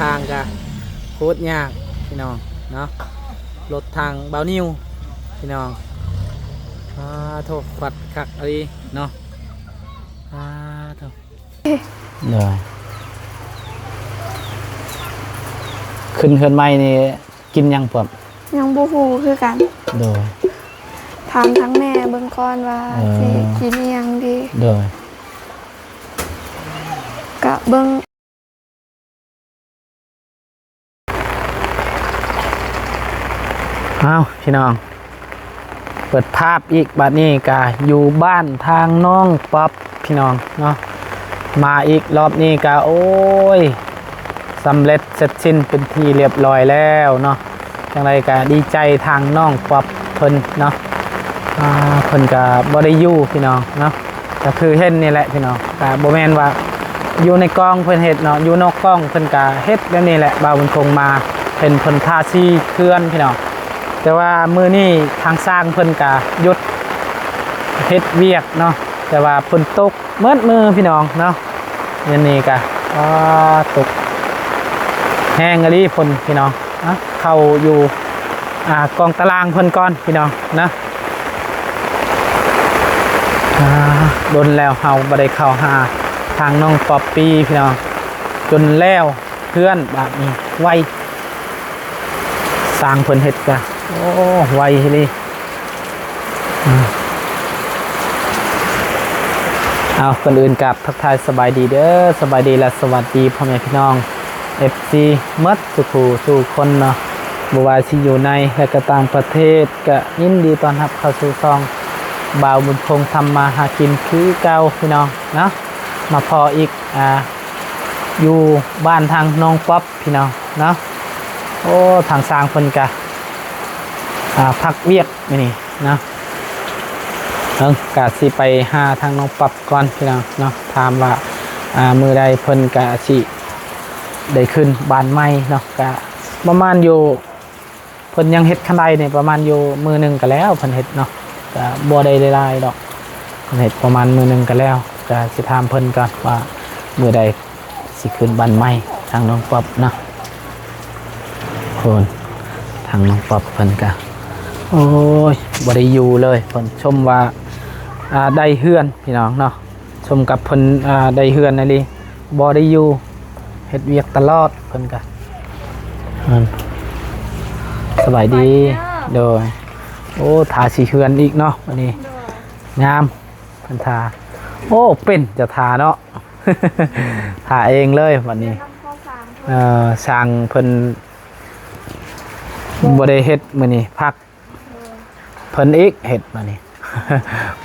ທາງກະໂຄດຍາກພີ່ນ້ອງເນາະ ລົດທາງບ່າວນິວພີ່ນ້ອງ. ອາໂທ້ ຄວັດຄັກອີ່ຫຼີເນາະ ອາໂທ້. ໂດຍ ຂຶ້ນເຮືອນໃໝ່ນີ້ກິນຫຍັງພວມ? ຍັງບໍ່ຮູ້ຄືກັນ. ໂດຍ ຖາມທາງແມ່ເບິ່ງກ່ອນວ່າ ເອີ ຊິກິນອີ່ຫຍັງດີ. ໂດຍ ກະເບິ່ງ ອ້າວ ພີ່ນ້ອງ ເປີດພາບອີກ ບາດນີ້ກະຢູ່ບ້ານທາງນ້ອງປັອບ ພີ່ນ້ອງເນາະ ມາອີກ ລອບນີ້ກະ ໂອ້ຍ ສຳເລັດເສັດສິ້ນເປັນທີ່ລຽບລ້ອຍແລ້ວເນາະ. ຈັ່ງໃດກະດີໃຈທາງນ້ອງປັອບເພິ່ນເນາະ ອາ ເພິ່ນກະບໍ່ໄດ້ຢູ່ພີ່ນ້ອງເນາະ ກະຄືເຫັນນີ້ແຫຼະພີ່ນ້ອງ ກະບໍ່ແມ່ນວ່າຢູ່ໃນກ້ອງເພິ່ນເຮັດເນາະ ຢູ່ນອກກ້ອງເພິ່ນກະເຮັດແບບນີ້ແຫຼະ. ບ່າວບຸນຄົງມາເຫັນເພິ່ນທາສີເຮືອນພີ່ນ້ອງ ແຕ່ວ່າມື້ນີ້ທາງຊ່າງເພິ່ນກະຢຸດເຮັດວຽກເນາະ ແຕ່ວ່າຝົນຕົກ ໝົດມື້ພີ່ນ້ອງເນາະ. ມື້ນີ້ກະ ອາ ຕົກແຮງອີ່ຫຼີຝົນພີ່ນ້ອງ. ອາ ເຂົ້າຢູ່ ອາ ກອງຕາລາງເພິ່ນກ່ອນພີ່ນ້ອງນະ. ອາ ດົນແລ້ວເຮົາບໍ່ໄດ້ເຂົ້າຫາທາງນ້ອງປັອບປີພີ່ນ້ອງ ຈົນແລ້ວເຮືອນບາດນີ້ ໄວ ຊ່າງເພິ່ນເຮັດກະ ໂອ້ ໄວອີ່ຫຼີ. ເອົາ ກ່ອນອື່ນກາບທັກທາຍສະບາຍດີເດີ ສະບາຍດີ ແລະ ສະຫວັດດີພໍ່ແມ່ພີ່ນ້ອງ ເອັຟຊີ ໝົດສູ່ຜູ້ສູ່ຄົນເນາະ ບໍ່ວ່າຊິຢູ່ໃນ ແລະ ກະຕ່າງປະເທດ ກະຍິນດີຕ້ອນຮັບເຂົ້າສູ່ຊ່ອງບ່າວບຸນຄົງທຳມາຫາກິນຄືເກົ່າພີ່ນ້ອງເນາະ. ມາພໍ້ອີກ ອາ ຢູ່ບ້ານທາງນ້ອງປັອບ ພີ່ນ້ອງເນາະ. ໂອ້ ທາງຊ່າງເພິ່ນກະ ອາ ພັກວຽກມື້ນີ້ເນາະ. ເອີ ກະຊິໄປຫາທາງນ້ອງປັອບກ່ອນພີ່ນ້ອງເນາະ ຖາມວ່າ ອາ ມື້ໃດເພິ່ນກະຊິໄດ້ຂຶ້ນບ້ານໃໝ່ເນາະ. ກະປະມານຢູ່ ເພິ່ນຍັງເຮັດຄັນໄດນີ້ປະມານຢູ່ມື້ໜຶ່ງກະແລ້ວ ເພິ່ນເຮັດເນາະ ກະບໍ່ໄດ້ຫຼາຍໆດອກ ເພິ່ນເຮັດປະມານມື້ໜຶ່ງກະແລ້ວ. ກະຊິຖາມເພິ່ນກ່ອນວ່າມື້ໃດ ຊິຂຶ້ນບ້ານໃໝ່ທາງນ້ອງປັອບເນາະ. ໂອ້ຍ ທາງນ້ອງປັອບເພິ່ນກະ ໂອ້ຍ ບໍ່ໄດ້ຢູ່ເລີຍ ເພິ່ນຊົມວ່າ ອາ ໄດ້ເຮືອນພີ່ນ້ອງເນາະ ສົມກັບເພິ່ນ ອາ ໄດ້ເຮືອນອີ່ຫຼີ ບໍ່ໄດ້ຢູ່ ເຮັດວຽກຕະຫຼອດເພິ່ນກະ. ສະບາຍດີ. ໂດຍ ໂອ້ ທາສີເຮືອນອີກເນາະ ບາດນີ້ ງາມ ເພິ່ນທາ. ໂອ້ ເປັນເຈົ້າທາເນາະ ທາເອງເລີຍບາດນີ້. ເອີ ຊ່າງເພິ່ນບໍ່ໄດ້ເຮັດມື້ນີ້ ພັກ ເພິ່ນອີກເຮັດບາດນີ້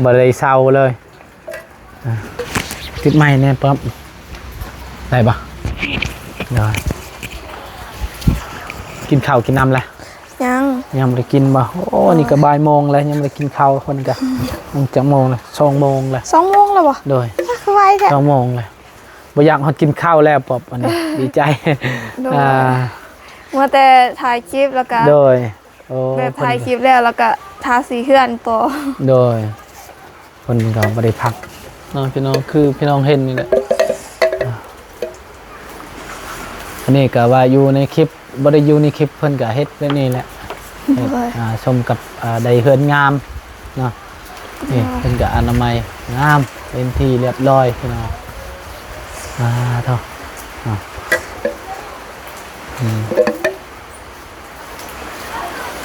ບໍ່ໄດ້ເຊົາເລີຍ. ຕິດໄມແດ່ປ້ອມ ໄດ້ບໍ່? ໄດ້. ກິນເຂົ້າກິນນ້ຳແລ້ວ? ຍັງ ຍັງບໍ່ໄດ້ກິນບໍ່? ໂອ້ ນີ້ກະບ່າຍໂມງແລ້ວ ຍັງບໍ່ໄດ້ກິນເຂົ້າ. ເພິ່ນກະ ອືມ ຈັກໂມງແລ້ວ? ສອງໂມງແລ້ວ. ສອງໂມງແລ້ວບໍ່? ໂດຍ. ຄືໄວແທ້. ສອງໂມງແລ້ວ ບໍ່ຢາກຮອດກິນເຂົ້າແລ້ວ ປອບ ອັນນີ້ ດີໃຈ. ໂດຍ. ອ່າ ມົວແຕ່ຖ່າຍຄລິບ ແລ້ວກະ ໂດຍ ໂອ້ ແບບຖ່າຍຄລິບແລ້ວ ແລ້ວກະທາສີເຮືອນຕໍ່. ໂດຍ ເພິ່ນກໍບໍ່ໄດ້ພັກເນາະພີ່ນ້ອງ ຄືພີ່ນ້ອງເຫັນນີ້ແຫຼະ. ອັນນີ້ກໍວ່າຢູ່ໃນຄລິບ ບໍ່ໄດ້ຢູ່ໃນຄລິບ ເພິ່ນກໍເຮັດແບບນີ້ແຫຼະ. ໂດຍ. ອ່າ ສົມກັບ ອ່າ ໄດ້ເຮືອນງາມເນາະ. ນີ້ ໂດຍ ເພິ່ນກໍອະນາໄມງາມ ເປັນທີ່ລຽບລ້ອຍພີ່ນ້ອງ. ອ່າ ເທົ່າ ອ່າ ອືມ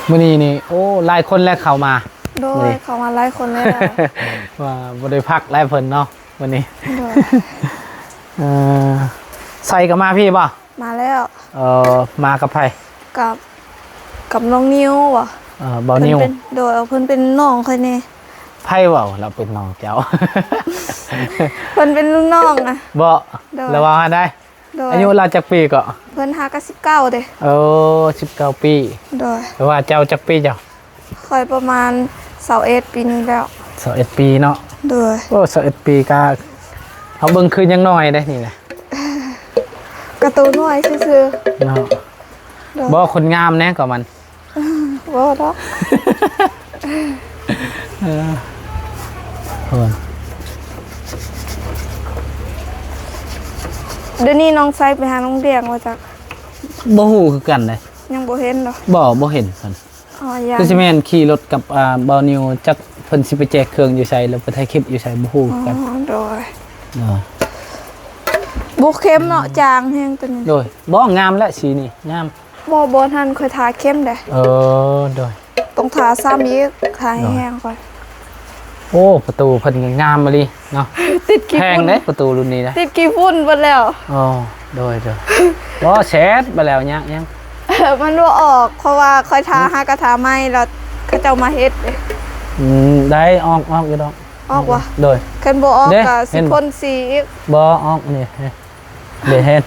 ມື້ນີ້ນີ້ ໂອ້ ຫຼາຍຄົນແລ້ວເຂົ້າມາ. ໂດຍ. ມື້ນີ້ ເຂົ້າມາຫຼາຍຄົນແລ້ວ ວ່າບໍ່ໄດ້ພັກຫຼາຍເພິ່ນເນາະມື້ນີ້. ໂດຍ. ເອີ ໃສ່ກໍມາພີ້ບໍ່? ມາແລ້ວ. ເອີ ມາກັບໃຜ? ກັບ ກັບນ້ອງນິວບໍ່? ເອີ ບ່າວນິວ. ເພິ່ນເປັນ ໂດຍ ເພິ່ນເປັນນ້ອງຂ້ອຍແດ່. ໃຜເວົ້າລາວເປັນນ້ອງເຈົ້າ? ເພິ່ນເປັນລຸ້ນນ້ອງນະ. ບໍ່? ໂດຍ. ລະວ່າຫັ້ນໃດ. ໂດຍ. ອາຍຸລາວຈັກປີເກາະ? ເພິ່ນຫາກະສິບເກົ້າເດ້. ໂອ້ ສິບເກົ້າປີ. ໂດຍ. ແຕ່ວ່າເຈົ້າຈັກປີເຈົ້າ? ຂ້ອຍປະມານຊາວເອັດປີນີ້ແລ້ວ. ຊາວເອັດປີເນາະ. ໂດຍ. ໂອ້ ຊາວເອັດປີກະ ເຮົາເບິ່ງຄືຍັງນ້ອຍເດ້ນີ້ນະ. ກະໂຕນ້ອຍຊື່ໆ ເນາະ. ໂດຍ. ບໍ່ ຄົນງາມແດ່ກວ່າມັນ. ບໍ່ດອກ. ເອີ ໂອ້ຍ ດຽວນີ້ນ້ອງໄຊໄປຫານ້ອງດຽງວ່າຈັກ. ບໍ່ຮູ້ຄືກັນເດ້. ຍັງບໍ່ເຫັນດອກ. ບໍ່ ບໍ່ເຫັນເພິ່ນ. ອໍ ຍັງ. ຄືຊິແມ່ນຂີ່ລົດກັບ ອ່າ ບ່າວນິວ ຈັກເພິ່ນຊິໄປແຈກເຄື່ອງຢູ່ໃສ ຫຼືໄປຖ່າຍຄລິບຢູ່ໃສ ບໍ່ຮູ້ຄືກັນ. ອໍ ໂດຍ. ໂດຍ. ບໍ່ເຄັມເນາະ ອືມ ຈາງແຮງໂຕນີ້. ໂດຍ. ບໍ່ ງາມແຫຼະ ສີນີ້ ງາມ. ບໍ່ ບໍ່ທັນ ຂ້ອຍທາເຄັມເດ້. ເອີ ໂດຍ. ຕ້ອງທາຊ້ຳອີກ ທາໃຫ້ແຮງກ່ອນ. ໂອ້ ປະຕູເພິ່ນກໍງາມອີ່ຫຼີເນາະ. ຕິດຂີ້ຝຸ່ນ. ແພງເດ້ປະຕູລຸ້ນນີ້ນະ. ຕິດຂີ້ຝຸ່ນເບິດແລ້ວ. ອໍ ໂດຍ ໂດຍ. ບໍ່ ແຊດໄປແລ້ວ ຍາກຫຍັງ? ມັນບໍ່ອອກ ເພາະວ່າຂ້ອຍທາ ຫາກະທາໃໝ່ ແລ້ວເຂົາເຈົ້າມາເຮັດເດ້. ອືມ ໄດ້ ອອກ ອອກຢູ່ດອກ. ອອກວະ? ໂດຍ. ຄັນບໍ່ອອກ ເດ້ ກໍຊິ ເຫັນບໍ່? ພໍ່ນສີອີກ. ບໍ່ ອອກນີ້. ເດ້ເຫັນ.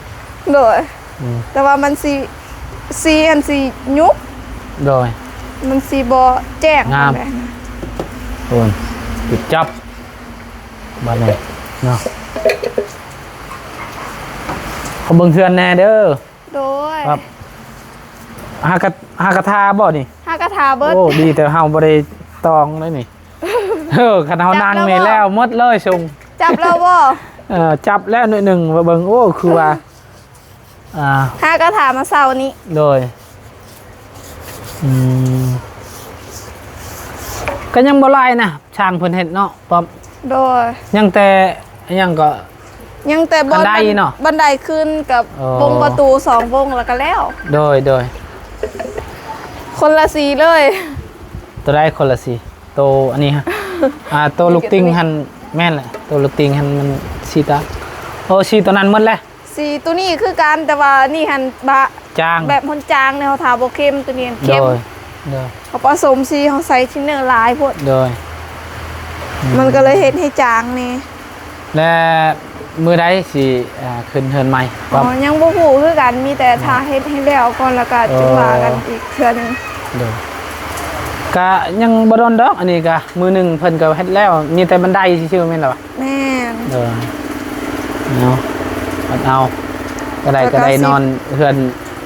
ໂດຍ. ອືມ ແຕ່ວ່າມັນຊິ ສີອັນຊິຍຸບ. ໂດຍ. ມັນຊິບໍ່ແຈ້ງ. ງາມ. ໂອ້ຍ ປິດຈັບບາດນີ້ເນາະ. ຂໍເບິ່ງເຮືອນແດ່ເດີ. ໂດຍ. ຫາກະ ຫາກະທາບໍ່ນີ້? ຫາກະທາເບິດ. ໂອ້ ດີແຕ່ເຮົາບໍ່ໄດ້ຕອງເດ້ນີ້. ເອີ ຄັນເຮົານັ່ງນີ້ແລ້ວໝົດເລີຍຊຸງ. ຈັບແລ້ວບໍ່? ເອີ ຈັບແລ້ວໜ້ອຍໜຶ່ງ ວ່າເບິ່ງ. ໂອ້ ຄືວ່າ ອ່າ ຫາກະຖາມາເຊົ້ານີ້. ໂດຍ. ອືມ ກໍຍັງບໍ່ຫຼາຍນະ ຊ່າງເພິ່ນເຮັດເນາະ ປ້ອມ. ໂດຍ. ຍັງແຕ່ ຍັງກໍ ຍັງແຕ່ບ່ອນ ບັນໄດເນາະ ບັນໄດຂຶ້ນກັບ ໂອ້ ວົງປະຕູສອງວົງ ແລ້ວກໍແລ້ວ. ໂດຍ ໂດຍ. ຄົນລະສີເລີຍ. ໂຕໃດຄົນລະສີ? ໂຕອັນນີ້ຮະ ອ່າ ໂຕລູກຕິ່ງຫັ້ນ ແມ່ນແຫຼະ ໂຕລູກຕິ່ງຫັ້ນມັນສີຕາ ໂອ້ ສີໂຕນັ້ນໝົດແຫຼະ. ສີໂຕນີ້ຄືກັນ ແຕ່ວ່ານີ້ຫັ້ນບະ ຈາງ ແບບມັນຈາງເນາະ ເຮົາທາບໍ່ເຄັມ ໂຕນີ້ຫັ້ນເຄັມ. ໂດຍ ໂດຍ. ເຮົາປະສົມສີ ເຮົາໃສ່ທິນເນີຫຼາຍໂພດ. ໂດຍ. ອືມ ມັນກໍເລີຍເຮັດໃຫ້ຈາງແດ່. ແລະ ມື້ໃດຊິ ອ່າ ຂຶ້ນເຮືອນໃໝ່? ອໍ ຍັງບໍ່ຮູ້ຄືກັນ ມີແຕ່ຖ້າເຮັດໃຫ້ແລ້ວກ່ອນ ແລ້ວກໍ ໂອ້ ຈຶ່ງວ່າກັນອີກເທື່ອໜຶ່ງ. ໂດຍ. ກະຍັງບໍ່ດົນດອກ ອັນນີ້ກະມື້ໜຶ່ງເພິ່ນກໍເຮັດແລ້ວ ມີແຕ່ບັນໄດຊື່ໆ ແມ່ນລະວະ? ແມ່ນ. ໂດຍ. ເນາະ ບັດເອົາ ກໍໄດ້ ກໍໄດ້ນອນເຮືອນ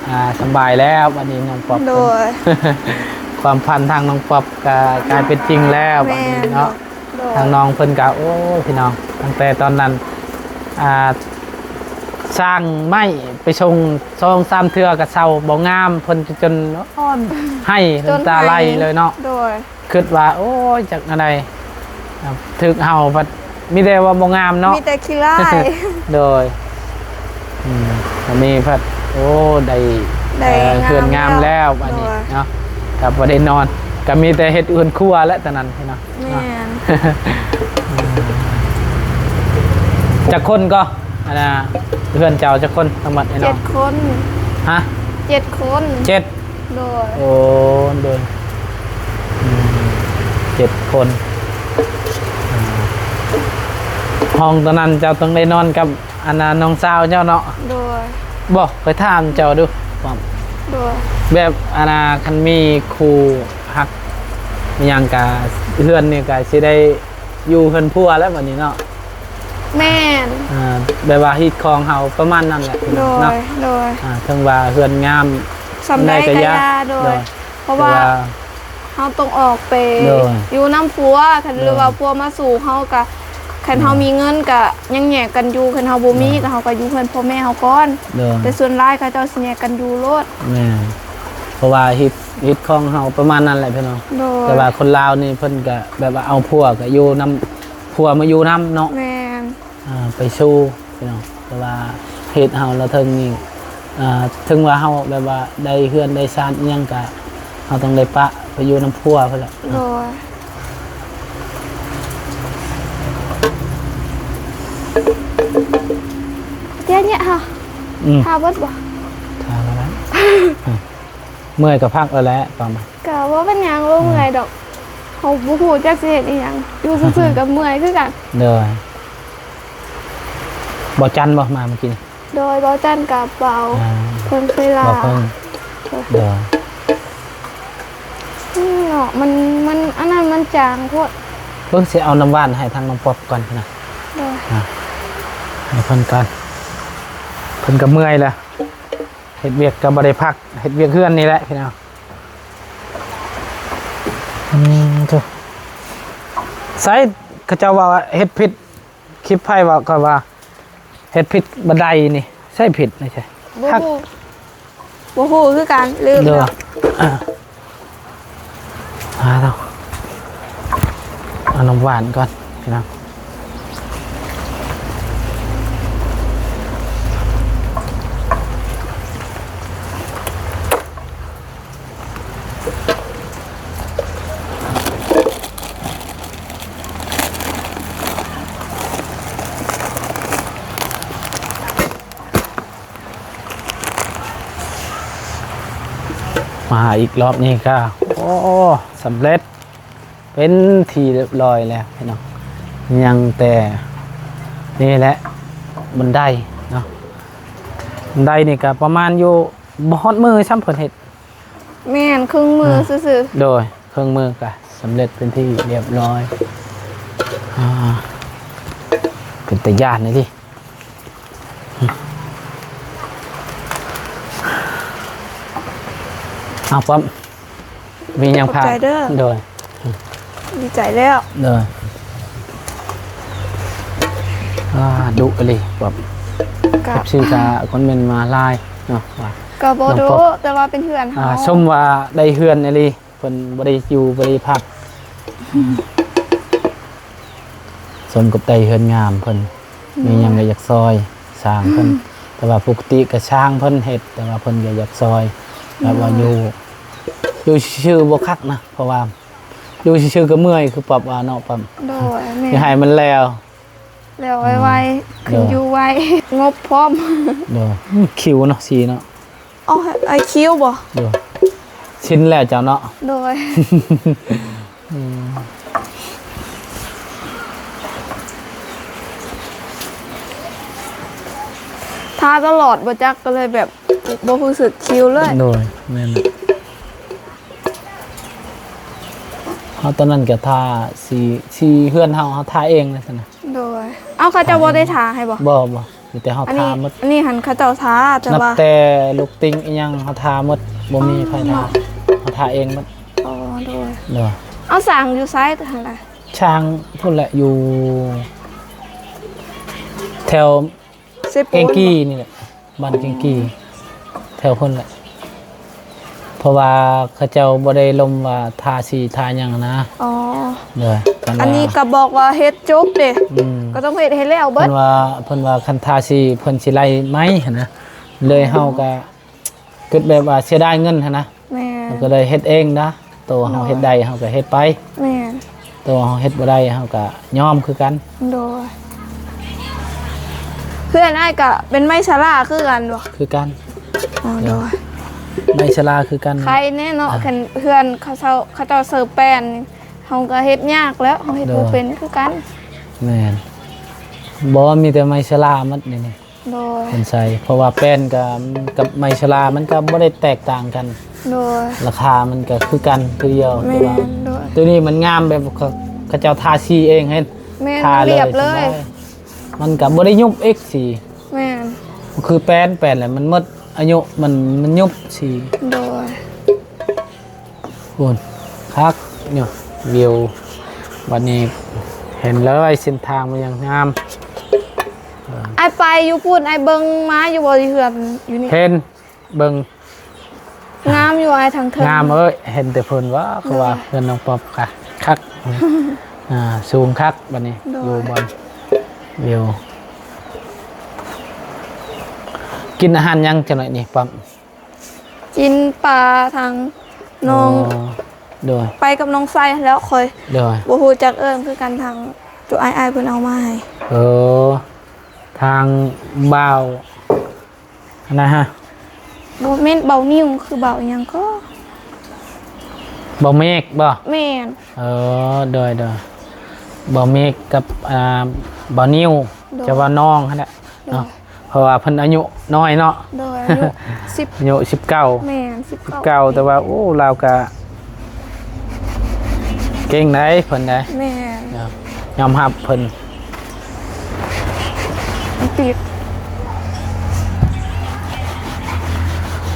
ອ່າ ສະບາຍແລ້ວ ບັດນີ້ນ້ອງປອບ. ໂດຍ. ຄວາມຝັນທາງນ້ອງປອບກໍກາຍເປັນຈິງແລ້ວ ແມ່ນ ບັດນີ້ເນາະ. ໂດຍ. ທາງນ້ອງເພິ່ນກໍ ໂອ້ຍ ພີ່ນ້ອງ ຕັ້ງແຕ່ຕອນນັ້ນ ອ່າ ສ້າງໄມ້ໄປສົ່ງສອງສາມເທື່ອກໍເຊົາບໍ່ງາມ ເພິ່ນຈົນຮ້ອງໄຫ້ ຈົນນ້ຳຕາໄຫຼເລີຍເນາະ. ໂດຍ. ຄິດວ່າ ໂອ້ຍ ຈັກແນວໃດ ຖືກເຮົາພັດມີແຕ່ວ່າບໍ່ງາມເນາະ ມີແຕ່ຂີ້ຮ້າຍ. ໂດຍ. ອືມ ອັນນີ້ພັດ ໂອ້ ໄດ້ ໄດ້ ເອີ ເຮືອນງາມແລ້ວ ງາມແລ້ວ ບັດນີ້ ໂດຍ ເນາະ ກໍບໍ່ໄດ້ນອນ ກໍມີແຕ່ເຮັດເຮືອນຄົວແຫຼະຕອນນັ້ນເນາະ. ແມ່ນ. ຈັກຄົນກໍ ອັນນ່າ ເຮືອນເຈົ້າຈັກຄົນທັງໝົດ ເນາະ? ເຈັດຄົນ. ຮະ? ເຈັດຄົນ. ເຈັດ. ໂດຍ. ໂອ້ ໂດຍ. ອືມ ເຈັດຄົນ. ອ່າ ຫ້ອງຕອນນັ້ນເຈົ້າຕ້ອງໄດ້ນອນກັບ ອັນນ່າ ນ້ອງສາວເຈົ້າເນາະ? ໂດຍ. ບໍ່ ຂ້ອຍຖາມເຈົ້າດູ. ໂດຍ. ແບບ ອັນນ່າ ຄັນມີຄູ່ຮັກອີ່ຫຍັງກະ ເຮືອນນີ້ກະຊິໄດ້ຢູ່ເຮືອນຜົວແລ້ວບັດນີ້ເນາະ? ແມ່ນ. ອ່າ ແບບວ່າຮີດຄອງເຮົາປະມານນັ້ນແຫຼະ. ໂດຍ ເນາະ? ໂດຍ. ອ່າ ເຖິງວ່າເຮືອນງາມສ່ຳໃດກໍຢ່າ. ໂດຍ. ໂດຍ. ເພາະວ່າ ເຮົາຕ້ອງອອກໄປ ໂດຍ ຢູ່ນຳຜົວ ຄັນ ໂດຍ ຫຼືວ່າຜົວມາສູ່ເຮົາກະ ຄັນເຮົາ ໂດຍ ມີເງິນກະຍັງແຍກກັນຢູ່ ຄັນເຮົາບໍ່ມີ ໂດຍ ກະເຮົາກະຢູ່ເຮືອນພໍ່ແມ່ເຮົາກ່ອນ. ໂດຍ. ແຕ່ສ່ວນຫຼາຍເຂົາເຈົ້າຊິແຍກກັນຢູ່ໂລດ. ແມ່ນ. ເພາະວ່າຮີດ ຮີດຄອງເຮົາປະມານນັ້ນແຫຼະພີ່ນ້ອງ. ໂດຍ. ແຕ່ວ່າຄົນລາວນີ້ເພິ່ນກະແບບວ່າເອົາຜົວກະຢູ່ນຳ ຜົວມາຢູ່ນຳເນາະ. ແມ່ນ. ອ່າ ໄປສູ່ພີ່ນ້ອງ ແຕ່ວ່າເຂດເຮົາລະເທິງນີ້ ອ່າ ເຖິງວ່າເຮົາແບບວ່າໄດ້ເຮືອນໄດ້ຊານອີ່ຫຍັງກະ ເຮົາຕ້ອງໄດ້ປະໄປຢູ່ນຳຜົວພຸ້ນແຫຼະ. ໂດຍ. ເດຍເນຍເຮົາ ອືມ ຖ້າເບິດບໍ່? ຖ້າບໍ່ໄດ້ ເມື່ອຍກໍພັກແລ້ວແຫຼະ ປະມານ ກໍບໍ່ເປັນຫຍັງ ບໍ່ເມື່ອຍດອກ. ເຮົາບໍ່ຮູ້ຈັກຊິເຮັດອີ່ຫຍັງ ຢູ່ຊື່ໆກໍເມື່ອຍຄືກັນ. ໂດຍ. ບໍ່ຈັນບໍ່ມາມື້ກີ້ນີ້? ໂດຍ ບໍ່ຈັນກັບເບົາ ອ່າ ເພິ່ນເຄີຍລາ. ໂດຍ. ອືມ ເນາະ ມັນ ມັນ ອັນນັ້ນມັນຈາງໂພດ. ເບິ່ງຊິເອົານ້ຳຫວານໃຫ້ທາງນ້ອງປອບກ່ອນນະ. ໂດຍ. ອ່າ ໃຫ້ເພິ່ນກ່ອນ ເພິ່ນກໍເມື່ອຍແລ້ວ. ເຮັດວຽກກໍບໍ່ໄດ້ພັກ ເຮັດວຽກເຮືອນນີ້ແຫຼະພີ່ນ້ອງ. ອືມ ໂທ້ ໃສເຂົາເຈົ້າວ່າເຮັດຜິດ ຄລິບໃຜວ່າ ກໍວ່າເຮັດຜິດບັນໄດນີ້ ໃສຜິດນະ ໃສ ບໍ່ຮູ້. ບໍ່ຮູ້ຄືກັນ ລືມ ໂດຍ ແລ້ວ ອ່າ ຫາເອົາ ເອົານ້ຳຫວານກ່ອນພີ່ນ້ອງ. ມາອີກລອບນີ້ກະ ໂອ້ ສຳເລັດເປັນທີ່ຮຽບຮ້ອຍແລ້ວພີ່ນ້ອງ. ຍັງແຕ່ນີ້ແຫຼະ ບັນໄດເນາະ, ບັນໄດນີ້ກະປະມານຢູ່ ບໍ່ຮອດມື້ຊ້ຳເພິ່ນເຮັດ. ແມ່ນ ເຄິ່ງມື້ ອ່າ ຊື່ໆ. ໂດຍ ເຄິ່ງມື້ກະສຳເລັດເປັນທີ່ຮຽບຮ້ອຍ. ອ່າ ເປັນຕາຢ້ານນີ້ຕິ. ເອົາປ້ອມ ມີຫຍັງພາ ຂອບໃຈເດີ. ໂດຍ ດີໃຈແລ້ວ. ໂດຍ ອ່າ ດຸອີ່ຫຼີປ້ອມ. ກະ ເອັຟຊີກະຄອມເມັນມາຫຼາຍເນາະ ວ່າ ກະບໍ່ດຸ ແຕ່ວ່າເປັນເພື່ອນເຮົາ. ອ່າ ຊົມວ່າໄດ້ເຮືອນອີ່ຫຼີ. ເພິ່ນບໍ່ໄດ້ຢູ່ບໍ່ໄດ້ພັກ ສົມກັບໄດ້ເຮືອນງາມເພິ່ນ. ໂດຍ ມີຫຍັງກະຢາກຊ່ອຍຊ່າງເພິ່ນ. ແຕ່ວ່າປົກກະຕິກະຊ່າງເພິ່ນເຮັດ ແຕ່ວ່າເພິ່ນກະຢາກຊ່ອຍ. ແບບວ່າ ໂດຍ ຢູ່ ຢູ່ຊື່ໆບໍ່ຄັກນະ ເພາະວ່າຢູ່ຊື່ໆກະເມື່ອຍ ຄືປັບວ່າເນາະ ປັບ. ໂດຍ ແມ່ນ ຢາກໃຫ້ມັນແລ້ວ ແລ້ວໄວໆ ອືມ ຂຶ້ນຢູ່ໄວ ງົບພ້ອມ. ໂດຍ ອືມ ຄິວເນາະ ສີເນາະ. ເອົາ ໄອ້ຄິວບໍ່? ໂດຍ ຊິນແລ້ວເຈົ້າເນາະ. ໂດຍ ອືມ ທາຕະຫຼອດບໍ່ຈັກ ກະເລີຍແບບບໍ່ຮູ້ສຶກຄິວເລີຍ. ໂດຍ ແມ່ນແຫຼະ. ເຮົາຕອນນັ້ນກະທາສີ ສີເຮືອນເຮົາ ເຮົາທາເອງເລີຍຊັ້ນນະ. ໂດຍ ເອົາ ເຂົາເຈົ້າບໍ່ໄດ້ທາໃຫ້ບໍ່? ບໍ່ ບໍ່ ມີແຕ່ເຮົາທາໝົດ. ອັນນີ້ຫັ້ນເຂົາເຈົ້າທາ ແຕ່ວ່າ ນັບແຕ່ລູກຕິ່ງອີ່ຫຍັງເຮົາທາໝົດ ບໍ່ມີໃຜທາ. ເຮົາທາເອງໝົດ. ອໍ ໂດຍ ໂດຍ. ເອົາ ຊ່າງຢູ່ໃສຫັ້ນລະ? ຊ່າງພຸ້ນແຫຼະ ຢູ່ແຖວ ເຊໂປນ ເກັງກີ່ນີ້ແຫຼະ. ບ້ານກິງກີ່ ແຖວພຸ້ນແຫຼະ ເພາະວ່າເຂົາເຈົ້າບໍ່ໄດ້ລົມວ່າທາສີທາຫຍັງນະ. ອໍ ໂດຍ ອັນນີ້ກະບອກວ່າເຮັດຈົບເດ. ອືມ ກະຕ້ອງເຮັດໃຫ້ແລ້ວເບິດ. ເພິ່ນວ່າ ເພິ່ນວ່າຄັນທາສີເພິ່ນຊິໄລ່ໄມ້ຫັ້ນນະ ເລີຍເຮົາກະ ອໍ ຄິດແບບວ່າເສຍດາຍເງິນຫັ້ນນະ. ແມ່ນ ເຮົາກະເລີຍເຮັດເອງນະ ໂຕເຮົາເຮັດໄດ້ ໂດຍ ເຮົາກະເຮັດໄປ. ແມ່ນ ໂຕເຮົາເຮັດບໍ່ໄດ້ ເຮົາກະຍອມຄືກັນ. ໂດຍ ເຮືອນອ້າຍກະເປັນໄມ້ຊະລາຄືກັນບໍ່? ຄືກັນ. ອໍ ໂດຍ ໂດຍ ໄມ້ຊະລາຄືກັນ. ໄຄແນ່ເນາະ ອ່າ ຄັນເຮືອນເຂົາເຊົ່າ ເຂົາເຈົ້າເສີບແປ້ນ ເຮົາກະເຮັດຍາກແລ້ວ ເຮົາເຮັດ ໂດຍ ບໍ່ເປັນຄືກັນ. ແມ່ນ ບໍ່ ມີແຕ່ໄມ້ຊະລາໝົດນີ້. ໂດຍ ເພິ່ນໃສ່ ເພາະວ່າແປ້ນກັບ ກັບໄມ້ຊະລາມັນກະບໍ່ໄດ້ແຕກຕ່າງກັນ. ໂດຍ ລາຄາມັນກະຄືກັນຄືດຽວ. ແມ່ນ ແຕ່ວ່າ ໂດຍ ໂຕນີ້ມັນງາມແບບເຂົາ ເຂົາເຈົ້າທາສີເອງເຫັນ. ແມ່ນ ທາ ມັນລຽບເລີຍ ສະບາຍ ມັນກະບໍ່ໄດ້ຍຸບອີກສີ. ແມ່ນ ຄືແປ້ນ ແປ້ນແຫຼະມັນໝົດອາຍຸ ມັນ ມັນຍຸບສີ. ໂດຍ ພຸ້ນ ຄັກຢູ່ ວິວ ບັດນີ້ເຫັນເລີຍເສັ້ນທາງມັນຍັງງາມ. ເອີ ອ້າຍໄປຢູ່ພຸ້ນ ອ້າຍເບິ່ງມາຢູ່ບໍ່ ເຮືອນຢູ່ນີ້? ເຫັນ ເບິ່ງ ງາມຢູ່ອ້າຍ ທາງເທິງ ງາມເອີຍ. ເຫັນແຕ່ເພິ່ນວ່າ ເຂົາວ່າ ໂດຍ ເຮືອນນ້ອງປອບກະຄັກ ອ່າ ສູງຄັກ. ບັດນີ້ ໂດຍ ຢູ່ບ່ອນ ວິວ ກິນອາຫານຫຍັງຈັກໜ້ອຍນີ້ ປ້ອມ? ກິນປາທາງນ້ອງ. ອໍ ໂດຍ ໄປກັບນ້ອງໄຊແລ້ວຂ້ອຍ. ໂດຍ ບໍ່ຮູ້ຈັກເອີ້ນຄືກັນ ທາງຈຸອ້າຍ ອ້າຍເພິ່ນເອົາມາໃຫ້. ເອີ ທາງບ່າວ ອັນນັ້ນຫະ ບໍ່ແມ່ນບ່າວນິວ ຄືບ່າວອີ່ຫຍັງກໍ ບ່າວເມກບໍ່? ແມ່ນ ເອີ ໂດຍ ໂດຍ ບ່າວເມກກັບ ອ່າ ບ່າວນິວ. ໂດຍ ຈະວ່ານ້ອງຫັ້ນແຫຼະ ໂດຍ ເນາະ ເພາະວ່າເພິ່ນອາຍຸນ້ອຍເນາະ. ໂດຍ ອາຍຸສິບ ອາຍຸສິບເກົ້າ. ແມ່ນ ສິບເກົ້າ ສິບເກົ້າ ແຕ່ວ່າ ໂອ້ ລາວກະເກັ່ງໄດ໋ ເພິ່ນໄດ໋. ແມ່ນ ເນາະ ຍອມຮັບເພິ່ນ ມັນຕິດ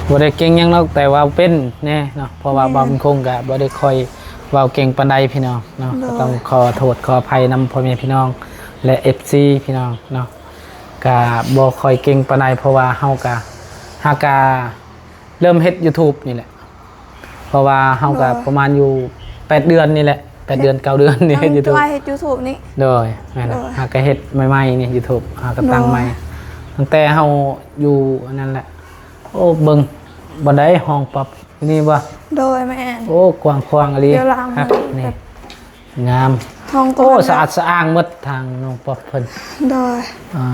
ບໍ່ໄດ້ເກັ່ງຫຍັງດອກ ແຕ່ວ່າເປັນແນ່ເນາະ ເພາະວ່າ ແມ່ນ ບ່າວບຸນຄົງກະບໍ່ໄດ້ຄ່ອຍເວົ້າເກັ່ງປານໃດພີ່ນ້ອງເນາະ. ໂດຍ ກະຕ້ອງຂໍໂທດຂໍອະໄພນຳພໍ່ແມ່ພີ່ນ້ອງ ແລະ ເອັຟຊີ ພີ່ນ້ອງເນາະ. ກະບໍ່ຄ່ອຍເກັ່ງປານໃດ ເພາະວ່າເຮົາກະຫາກະ ເລີ່ມເຮັດ YouTube ນີ້ແຫຼະ ເພາະວ່າເຮົາກໍ ໂດຍ ປະມານຢູ່ແປດເດືອນນີ້ແຫຼະ ແປດເດືອນ ເກົ້າເດືອນນີ້ ເຮັດ YouTube ເຮັດ YouTube ນີ້ ໂດຍ ແມ່ນ ໂດຍ ຫາກໍເຮັດໃໝ່ໆນີ້ YouTube ຫາກໍຕັ້ງໃໝ່ ໂດຍ ຕັ້ງແຕ່ເຮົາຢູ່ອັນນັ້ນແຫຼະ. ໂອ້ ເບິ່ງ ບ່ອນໃດຫ້ອງປັບ ຢູ່ນີ້ບໍ່? ໂດຍ ແມ່ນ ໂອ້ ກວ້າງຂວາງອີ່ຫຼີ ດຽວລາງ ຄັກ ນີ້ ແບບ ງາມ ຫ້ອງ ໂອ້ ກວ້າງ ສະອາດສະອ້າງໝົດ ທາງນ້ອງປັບເພິ່ນ ໂດຍ ອ່າ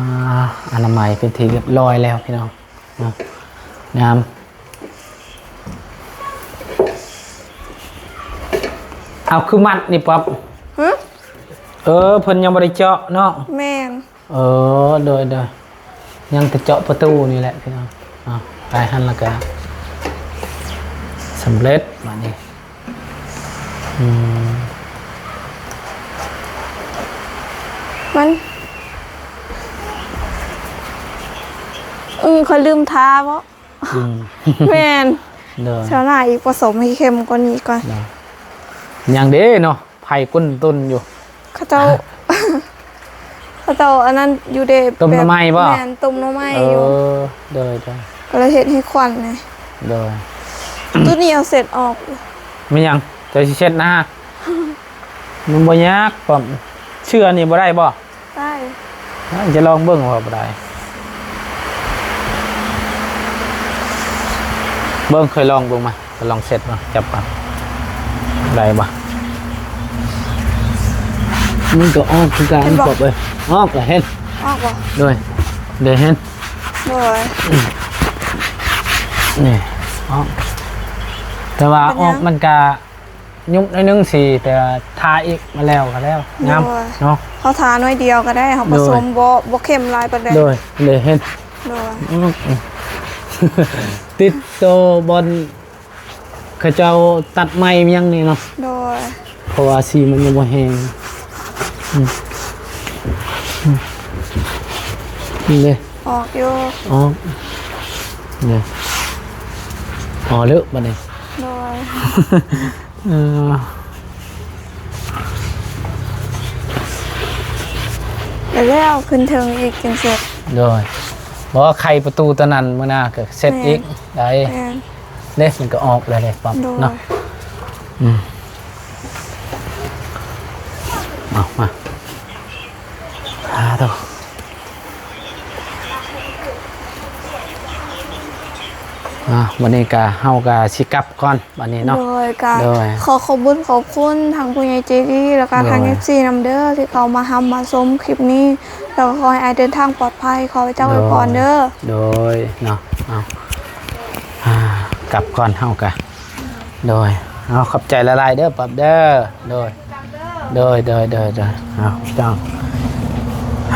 ອະນາໄມເປັນທີ່ຮຽບຮ້ອຍແລ້ວພີ່ນ້ອງເນາະ ງາມ ເອົາ ຄືມັດນີ້ປັບ ຫຶ? ເອີ ເພິ່ນຍັງບໍ່ໄດ້ເຈາະເນາະ ແມ່ນ ເອີ ໂດຍ ໂດຍ ຍັງແຕ່ເຈາະປະຕູນີ້ແຫຼະພີ່ນ້ອງ ເອົາ ໄປຫັ້ນລະກະສຳເລັດບາດນີ້ ອືມ ມັນ ອືມ ຂ້ອຍລືມທາເບາະ ອືມ ແມ່ນ ໂດຍ ຊາວໜ້າອີກ ປະສົມໃຫ້ເຂັ້ມກວ່ານີ້ກ່ອນ ໂດຍ ຍັງເດ້ເນາະ ໄຟກຸ້ນຕຸນຢູ່ ເຂົາເຈົ້າ ເຂົາເຈົ້າອັນນັ້ນຢູ່ເດ້ ຕົ້ມໜໍ່ໄມ້ບໍ່? ແມ່ນ ຕົ້ມໜໍ່ໄມ້ຢູ່ ເອີ ໂດຍ ໂດຍ ກໍເລີຍເຮັດໃຫ້ຄວັນແດ່ ໂດຍ ໂຕນີ້ເອົາເຊັດອອກ ແມ່ນຫຍັງ? ເຈົ້າຊິເຊັດນະ? ມັນບໍ່ຍາກ ປ້ອມ ເຊື່ອນີ້ບໍ່ໄດ້ບໍ່? ໄດ້ ຈະລອງເບິ່ງວ່າບໍ່ໄດ້ ເບິ່ງ ຂ້ອຍລອງເບິ່ງມາ ຂ້ອຍລອງເຊັດເບິ່ງ ຈັບກ່ອນ ໄດ້ບໍ່? ມັນກໍອອກຄືກັນ ເຫັນບໍ່? ອອກແລ້ວ ເຫັນ ອອກບໍ່? ໂດຍ ເດ້ເຫັນ ໂດຍ ນີ້ ອອກ ແຕ່ວ່າ ເປັນຫຍັງ? ອອກມັນກະ ຍຸບໜ້ອຍໜຶ່ງ ສີ ແຕ່ວ່າທາອີກມາແລ້ວກໍແລ້ວ ງາມ ໂດຍ ເນາະ ເຮົາທາໜ້ອຍດຽວກໍໄດ້ ເຮົາ ໂດຍ ປະສົມບໍ່ ບໍ່ເຂັ້ມຫຼາຍປານໃດ ໂດຍ ເດ້ເຫັນ ໂດຍ ອືມ ຕິດໂຕບ່ອນເຂົາເຈົ້າຕັດໄມ້ຫຍັງນີ້ເນາະ ໂດຍ ເພາະວ່າສີມັນຍັງບໍ່ແຫ້ງ ອືມ ອືມ ນີ້ເດ້ ອອກຢູ່ ອອກ ນີ້ ອໍ ເລີບາດນີ້ ໂດຍ ເອີ ແລ້ວຂຶ້ນເທິງອີກຈຶ່ງເສັດ ໂດຍ ບໍ່ ໄຂປະຕູຕົວນັ້ນມື້ໜ້າກໍເສັດ ແມ່ນ ອີກ ໄດ້ ແມ່ນ ເດ້ ມັນກໍອອກແລ້ວເດ້ປັບ ໂດຍ ເນາະ ອືມ ເອົາມາ ຫາໂຕ ອ່າ ວັນນີ້ກະ ເຮົາກະຊິກັບກ່ອນບັດນີ້ເນາະ ໂດຍ ກະ ໂດຍ ຂໍຂອບບຸນຂອບຄຸນທາງຜູ້ໃຫຍ່ໃຈດີ ແລ້ວກະ ໂດຍ ທາງ ເອັຟຊີ ນຳເດີ ທີ່ເຂົ້າມາຮັບມາຊົມຄລິບນີ້ ແລ້ວກໍຂໍໃຫ້ອ້າຍເດີນທາງປອດໄພ ຂໍພະເຈົ້າອວຍພອນເດີ ໂດຍ ໂດຍ ເນາະ ເອົາ ອ່າ ກັບກ່ອນເຮົາກະ ໂດຍ ເອົາ ຂອບໃຈຫຼາຍໆເດີປັບເດີ ໂດຍ ໂດຍ ໂດຍ ໂດຍ ໂດຍ ເອົາ ເຈົ້າ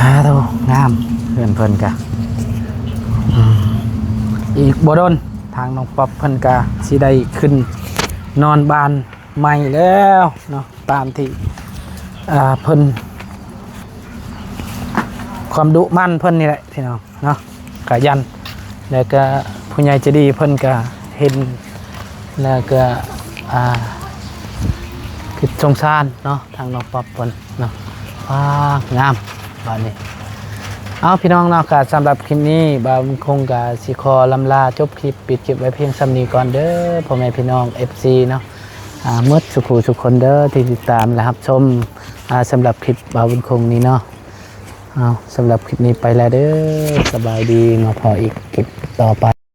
ຫາໂຕ ງາມ ເຮືອນເພິ່ນກະ ອືມ ອີກບໍ່ດົນ ທາງນ້ອງປັອບເພິ່ນກະຊິໄດ້ຂຶ້ນນອນບ້ານໃໝ່ແລ້ວເນາະ ຕາມທີ່ ອ່າ ເພິ່ນ ຄວາມດຸໝັ່ນເພິ່ນນີ້ແຫຼະພີ່ນ້ອງ ເນາະ ຂະຫຍັນ ແລ້ວກະຜູ້ໃຫຍ່ໃຈດີເພິ່ນກະເຫັນ ແລ້ວກະ ອ່າ ຄິດສົງສານເນາະ ທາງນ້ອງປັອບເພິ່ນເນາະ ວ້າ ງາມບາດນີ້ ເອົາ ພີ່ນ້ອງເນາະ ກະສຳລັບຄລິບນີ້ ບ່າວບຸນຄົງກະຊິຂໍລຳລາຈົບຄລິບ ປິດຄລິບໄວ້ພຽງສ່ຳນີ້ກ່ອນເດີ ພໍ່ແມ່ພີ່ນ້ອງ ເອັຟຊີ ເນາະ ອ່າ ໝົດສູ່ຜູ້ສູ່ຄົນເດີ ທີ່ຕິດຕາມ ແລະ ຮັບຊົມ ອ່າ ສຳລັບຄລິບບ່າວບຸນຄົງນີ້ເນາະ ເອົາ ສຳລັບຄລິບນີ້ໄປແລ້ວເດີ ສະບາຍດີ ມາພໍ້ອີກຄລິບຕໍ່ໄປ.